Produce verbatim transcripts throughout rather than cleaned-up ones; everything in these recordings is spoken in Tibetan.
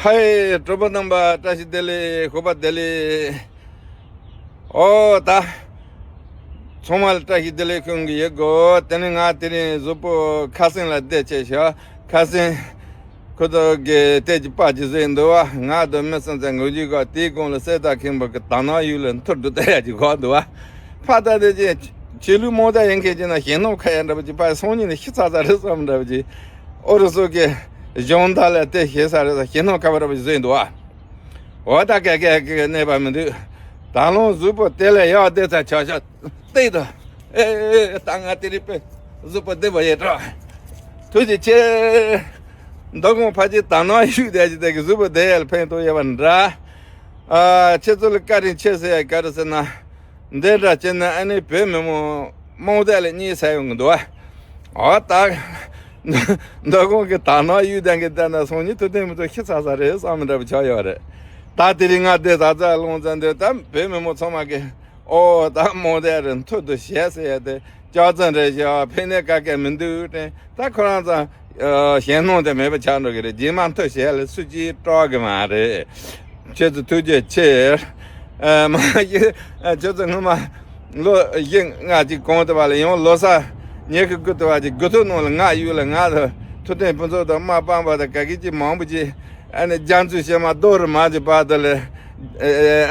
ཧེ། གྲོགས་པོ་རྣམ་པ་བཀྲ་ཤིས་བདེ་ལེགས། ཞོགས་པ་བདེ་ལེགས། ཨོ་ད། ཚང་མ་ལ་བཀྲ་ཤིས་བདེ་ལེགས་ཞུ་གི་ཡོད་གོ། དེ་ནས་ང་དེ་རིང་གཟུགས་པོ་ཁ་སེང་ལ་བསྡད་བྱས་ཤག་ཁ་སེང་། ཁོ་ཚོ་གི་ལྟས་ཀྱི་པ་ཅིག་བཟོས་འདུག་བ། ང་དང་མི་སེམས་ཚ་ངུ་རྒྱུ་ག་དེའི་གོང་ལ་གསེར་རྟ་མཁན་པོ་གི་དར་ནག་ཡུལ་ལ་མཐུར་དུ་བསྡད་ཡ་ཅིག་གོ་འདུག་བ། ཕ་ད་དེ་ཅི་ཆོས་ལུགས་རྨོངས་དད་ཡིན་མཁན་ཅིག་ན་ཞེད་སྣང་ཁ་ཡ་འདྲ་པོ་ཅིག་ཕ་སང་ཉིན་ནས་ཤི་ཚར་ཚར་རེད་བསམ་འདྲ་པོ་ཅིག་ཨོ་རུ་སུ་གི་གཞུང་དག་ལ་དེ་ཞེད་ས་རེད་ས་ཞེད་སྣང་ཁ་བ་འདྲ་པོ་ཅིག་བཟོས་འདུག་བ། འོ་ད་ག་ག་ག་ག་གནས་པ་མི་འདུག་ད་ལོང་གཟུགས་པོ་དེ་ལས་ཡག་བསྡད་ཚ་ཆ་ཤ་སྟེག་ཏུ། ཨེ་ཨེ་ཨེ་ད་ང་དེ་རིགས་པས་གཟུགས་པོ་བདེ་པོ་ཡོད་འགྲོ། ཐུགས་རྗེ་ཆེ། མདོ་ཁམས་ཕ་ཆེ་དར་ནག་ཡུལ་དེ་ཅི་དེ་གི་གཟུགས་པོ་བདེ་ཡ་ལ་ཕན་ཐོགས་ཡོད་པ་འདྲ། ཨ་ཁྱེད་ཚོ་ལ་བཀའ་དྲིན་ཆེ་ཟེར་ཡ་ག་རེ་ཟེར་ན། འདི་འདྲ་བྱས་ན་ཨ་ནི་བོད་མི་མང་རྨོངས་དད་ལ་གཉིད་སད་ཡོང་གི་འདུག་བ། འོ་ད། མདོ་ཁམས་ཀྱི་དར་ནག་ཡུལ་དང་གི་བལྟས་ན་སང་ཉིན་ཐུབ་བསྟན་མི་ཚོ་ཤི་ཚར་ས་རེད་བསམ་འདྲ་པོ་ཆགས་ཡོད་རེད། ད་དེ་རིང་ང་འདི་ཟ་ཚ་ལོང་ཚ་འདི་ད་བོད་མི་མང་ཚང་མ་གི་ཨོ་ད་རྨོངས་དད་རེད། མཐུར་དུ་ཞེད་ཟེར་ཡ་དེ་སྐྱག་རྫུན་རེད་ཤག་ཕན་ནས་ག་གེ་མི་འདུག་དྲན། ད་ཁོ་རང་ཚོ་ཞེད་སྣང་དེ་མེད་པ་ཆགས་འགྲོ་གི་རེད། རྗེས་མ་མཐུ་ཞལ་ལ་སུ་གཅིག་སྐྲག་གི་མ་རེད། ཁྱེད་ཚོ་ཐུགས་རྗེ་ཆེ། ཨ་མ་གཞི་ཁྱེད་ཚོ་སྔོན་མ་ལོ་བཞི་ལྔ་གཅིག་གོང་དུ་བ་ལ་ཡང་ལོ་གསར་ཉི་ཤུ་དགུ་དུ་བ་གཅིག་དགུ་ཐུག་ནང་ལ་ང་ཡུལ་ལ་ང་ལ་ཐུབ་བསྟན་ཕུན་ཚོགས་དང་དམག་དཔོན་པ་དང་ག་གི་ཅིག་མང་པོ་ཅིག་ཨ་ནི་རྒྱ་མཚོའི་བྱེ་མ་རྡོ་རུ་མ་གཅིག་བར་དུ་ལ་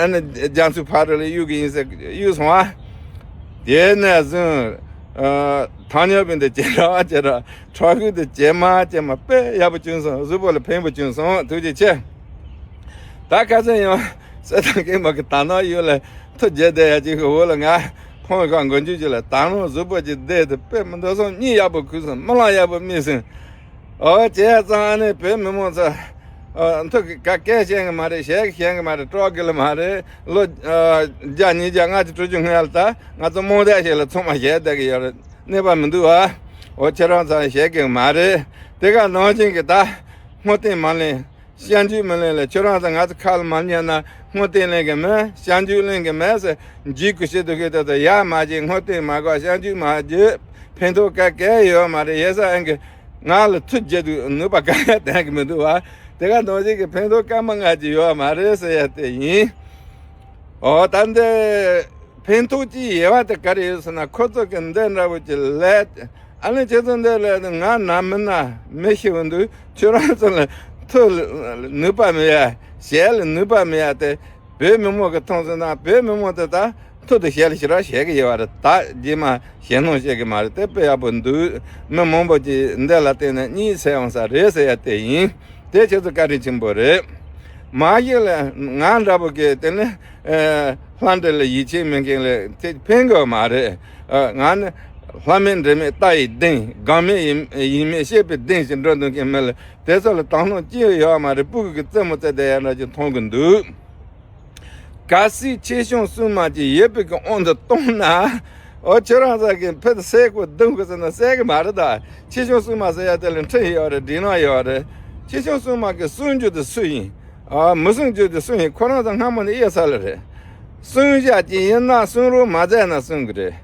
ཨ་ནི་རྒྱ་མཚོའི་ཕ་རོལ་ལ་གཡུག་གི་ཡིན་ཟེར་གཡུག་སོང་བ། དེ་ནས་བཟུང་། ཐང་ཉོ་བིན་དེ་ཇེ་ར་ཇེ་ར། ཁྲག་ཁུ་དེ་ཇེ་མ་ཇེ་མ་དཔེ་ཡག་པོ་བྱུང་སོང་། གཟུགས་པོ་ལ་ཕན་པོ་བྱུང་སོང་། ཐུགས་རྗེ་ཆེ། ད་ཁ་སང་ཡང་གསེར་ཐང་སྐད་མ་གི་དར་ནག་ཡུལ་ལ་ཐུགས་རྗེ་བདེ་ཡ་གཅིག་གི་འོག་ལ་ང་ཕོང་ཁ་མགོ་མཇུག་གཅིག་ལ་དར་ནག་གཟུགས་པོ་གཅིག་བདེ་དེ་དཔེ་མི་འདུག་སོང་། གཉིད་ཡག་པོ་ཁུག་སོང་། རྨི་ལམ་ཡག་པོ་རྨིས་སོང་། ཨོ་བྱས་ཙང་ཨ་ནི་བོད་མི་མང་ཚོ་ཨ་མཐུ་གི་ག་སྐད་བཤད་གི་མ་རེད། ཞལ་གི་བཤད་གི་མ་རེད། སྐྲག་གི་ལ་མ་རེད། ལོ་ཨ་བརྒྱ་ཉིས་བརྒྱ་ལྔ་བཅུ་དྲུག་ཅུ་སྔོན་ལ་ད་ང་ཚོ་རྨོངས་དད་ཞིག་ལ་ཚང་མ་བཤད་བསྡད་གི་ཡོད་རེད། གནས་པ་མི་འདུག་ཨ། ཨོ་ཁྱེད་རང་ཚོ་བཤད་གི་མ་རེད། དེ་ག་ནང་བཞིན་གི་ད་སྔོ་རྟེན་མ་ལེན། སྐྱབས་འཇུག་མི་ལེན་ལ། ཁྱོད་རང་ཚོ་ང་ཚོ་ཁ་ལ་མ་ཉན་ན་སྔོ་རྟེན་ལེན་གི་མེད། སྐྱབས་འཇུག་ལེན་གི་མེད་ཟེར་འཇིགས་སྐུལ་བྱེད་དུ་ཁེལ་ཏེ་ད་ཡར་མ་བྱེད། སྔོ་རྟེན་མ་དགོས། སྐྱབས་འཇུག་མ་བྱེད། ཕན་ཐོགས་ག་གེ་ཡོད་མ་རེད། ཡེ་ས་ཨང་གི་ང་ལ་མཐུ་རྒྱུད་དུ་ནུས་པ་ག་གེ་ལྡན་གི་མི་འདུག་བ། དེ་ག་ནང་བཞིན་གི་ཕན་ཐོགས་སྐར་མ་ལྔ་གཅིག་ཡོད་མ་རེད་ཟེར་ཡ་དེ་ཡིན། ཨོ་ད་འདི་ཕན་ཐོགས་ཅི་ཡོད་བ་དེ་ག་རེ་ཡོད་ཟེར་ན། ཁོ་ཚོ་གི་འདི་འདྲ་བོ་ཅིག་ལས། ཨ་ནི་ཁྱེད་ཚོ་འདི་ལས་ང་ན་མི་ན་མི་ཤི་བ་འདུག་ཁྱོད་རང་ཚོ་ལ་མཐུ་ལ་ནུས་པ་མེད་ཡ། ཞལ་ལ་ནུས་པ་མེད་ཡ་དེ། བོད་མི་མང་གི་མཐོང་ཟེར་ན་བོད་མི་མང་དེ་ད་མཐུ་དང་ཞལ་ཞེ་དྲག་བྱེད་གི་ཡོད་པ་རེད། ད་རྗེས་མ་ཞེད་སྣང་བྱེད་གི་མ་རེད། དེ་དཔེ་ཡག་པོ་འདུག་མི་མང་པོ་ཅིག་འདི་ལ་བརྟེན་ནས་གཉིད་སད་ཡོང་ས་རེད་ཟེར་ཡ་དེ་ཡིན། དེ་ཁྱེད་ཚོ་བཀའ་དྲིན་ཆེན་པོ་རེད། མ་གཞི་ལ་ང་འདྲ་པོ་གི་དེ་ནི་ལྷ་འདྲེ་ལ་ཡིད་ཆེས་མེད་མཁན་ལ་དེ་ཕན་གི་མ་རེད། ང་ནི་ལྷ་མེད་འདྲེ་མེད་རྟ་ཡི་གདེང་། སྒང་མེད་ཡིན་མེད་ཤེས་པའི་གདེང་ཞིག་འགྲོ་འདུག་མཁན་མི་ལ་དེ་ཚོ་ལ་དང་སྣང་ཅི་ཡང་ཡོད་མ་རེད། སྤུ་གུ་གི་རྩེད་མོ་རྩེ་བསྡད་ཡ་འདྲ་ཅིག་མཐོང་གི་འདུག་གལ་སྲིད་ཆེ་ཆུང་སྲུང་མ་གྱི་ཡོད་པའི་གི་དབང་དུ་བཏང་ན། ཨོ་ཁྱོད་རང་ཚོ་གི་ཕེ་ཏི་སེ་ཀོ་བརྡུང་དགོས་ཟེར་ན་སེ་གི་མ་རེད་ད། ཆེ་ཆུང་སྲུང་མ་ཟེར་ཡ་དེ་ལ་ཁྲིམས་ཡོད་རེད། སྒྲིག་ལམ་ཡོད་རེད། ཆེ་ཆུང་སྲུང་མ་གི་སྲུང་རྒྱུ་དེ་སུ་ཡིན། ཨ་མི་སྲུང་རྒྱུ་དེ་སུ་ཡིན། ཁོ་རང་ཚོ་སྔ་མོ་ནས་དབྱེ་ཚར་ལེ་རེད། སྲུང་བྱ་ཅིག་ཡིན་ན་སྲུང་རོགས་མ་མཛད་ན་སྲུང་གི་རེད།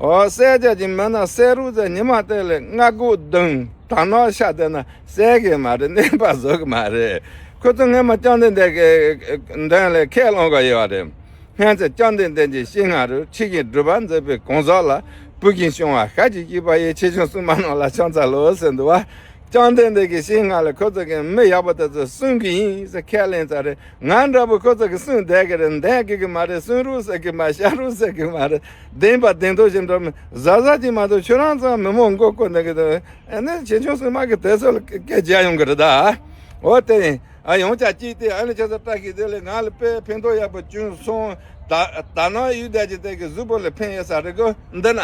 ཨོ་གསད་རྒྱ་ཅིག་མིན་ན་གསད་རོགས་མཛད། ཉི་མ་དེ་ལ་སྔ་དགོང་བརྡུང་དར་ནག་ཤ་དེ་ན་གསད་གི་མ་རེད། གནོད་པ་བཟོ་གི་མ་རེད། ཁོ་ཚོ་སྔོན་མ་བཅོམ་ལྡན་འདས་ཀྱི་མདུན་ལ་ཁས་བླངས་ག་ཡོད་རེད། སྔོན་ཚེ་བཅོམ་ལྡན་འདས་ཀྱི་ཞིང་ང་རུ་ཁྱེད་ཀྱིས་སྒྲུབ་པ་མཛད་པའི་གང་ཟག་ལ་བུ་གིན་བྱུང་བ་ཤ་གཅིག་གཅིག་པ་ཡི་ཆེ་ཆུང་སྲུང་མ་རྣམས་ལ་ཕྱག་འཚལ་ལོ་ཟེར་འདུག་བ། བཅོམ་ལྡན་འདས་ཀྱི་ཞིང་ང་ལ་ཁོ་ཚོ་གི་མི་ཡག་པོ་དེ་ཚོ་སྲུང་གི་ཡིན་ཟེར་ཁས་ལེན་ཚར་རེད། ང་འདྲ་པོ་ཁོ་ཚོ་གི་སྲུང་བསྡད་གི་རེད། འདེད་གི་གི་མ་རེད། སྲུང་རོགས་ཟེར་གི་མ། བཤའ་རོགས་ཟེར་གི་མ་རེད། བདེན་པ་བདེན་ཐོག་བཞིན་འགྲོ་མི་ཟ་ཟ་གྱི་མ་གཏོགས་ཁྱོད་རང་ཚོ་མི་མང་མགོ་སྐོར་འདེད་གི་འདུག་ཨ་ནི་ཆེ་ཆུང་སྲུང་མ་གི་དེ་ཚོ་ལ་སྐད་རྒྱག་ཡོང་གི་རེད་ད། འོ་དེ་ཡིན། ཨ་ཡོང་ཅག་ཅིག་དེ་ཨ་ནི་ཁྱེད་ཚོ་བཀྲ་ཤིས་བདེ་ལེགས། ང་ལ་དཔེ་ཕན་ཐོགས་ཡག་པོ་བྱུང་སོང་། ད་ད་ནང་ཡུལ་བསྡད་ཀྱི་དེ་གི་གཟུགས་པོ་ལ་ཕན་ཡོད་ས་རེད་གོ། འདི་ན་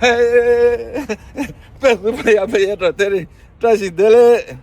ཧེ། དཔེ་གཟུགས་པོ་ཡག་པོ་ཡོད་འགྲོ། དེ་རིང་བཀྲ་ཤིས་བདེ་ལེགས།